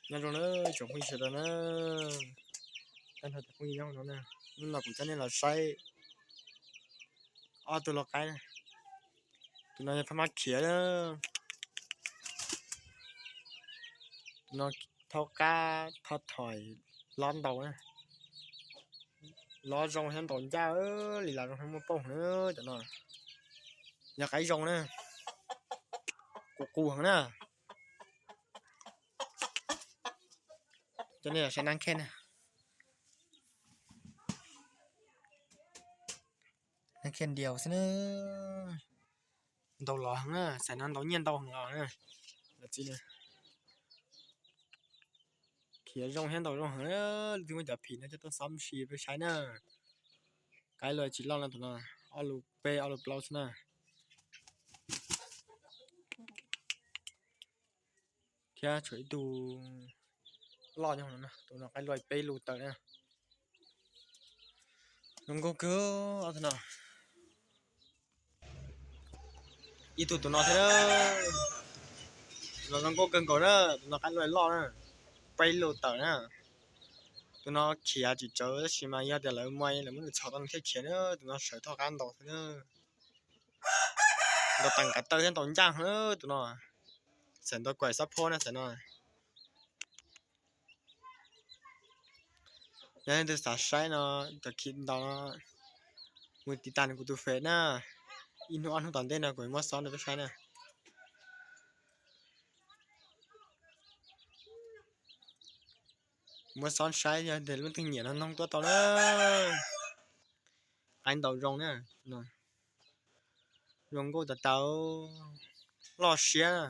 Nyob zoo na tsoom phooj ywg sawv daws na, tag nrho cov phooj ywg nyob hauv no na, hnub no kuv coj nej los saib ob tug lau qaib na. Tus no yog thaj mab khiav, tus no thaub qab thoj thoi lob ntau na, lob zoo thiab ntaus ncaj li los zoo thiab muaj pauj na. Cov no yog qaib zoo na, qus qus heev na. Coj nej los saib nab khej na, nab khej diaus xwb na, ntau los heev na, xaim no ntau nyiaj ntau heev los na. Khiav zoo thiab ntaus zoo heev, leej twg muaj cov phim no coj tuaj xov mus si peb saib na. Qaib luaj tsis loj no, tus no ob lus peb ob lus plaub xwb na. Thiab tshuav ib tug loj nyob no, tus no qaib luaj peb lus tawm na. Zoo nkauj kawg ob tug no. Ib tug tus no thiab, tus no zoo nkauj kawg nkaus na, tus no qaib luaj loj na, peb lus tawm na. Tus no khiav tsis tsawv tab sis mas yog tias lawv muaj, lawv muab nws txhom tau nws thiaj khiav na, tus no sawv thoj qab ntaus xwb na. Ntaus teem kav taw thiab ntaus ncaj heev tus no, xaim ntaus kuam xob phob na xaim no. Yog leej twg xav saib no, cov khim ntaus no, mus tiv tas kuv tus fem na, ib hnub ob hnub tom ntej no kuv muab xob rau peb saib na. Muab xob saib yog tias leej twg nyiam no noog tuaj tau na. Qaib ntaus zoo na, zoo nkauj tas tas, loj siab na.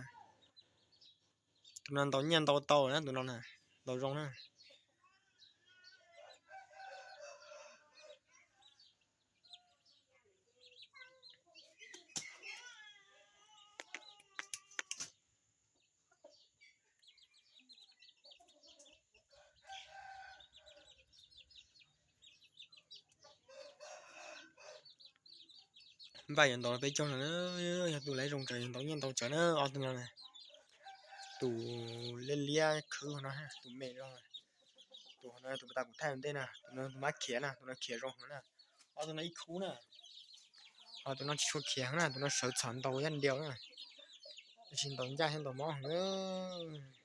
Tus no ntaus nyiaj ntau tau na, tus no na, ntaus zoo na. Npaj yuav ntaus peb caug no, yog tus laiv zoo tsawv yog ntaus nyiaj ntau tsawv na, ob tug no. Tus liab liab khwb no, tus me no, tus no tus tas kuv thaij ua ntej na, tus no tus mab khiav na, tus no khiav zoo heev na. Ob tug no ib khub na, ho tus no tsis tshua khiav heev na, tus no sawv txhom ntaus yaj ntiaus na, tab sis ntaus ncaj thiab ntaus mob heev.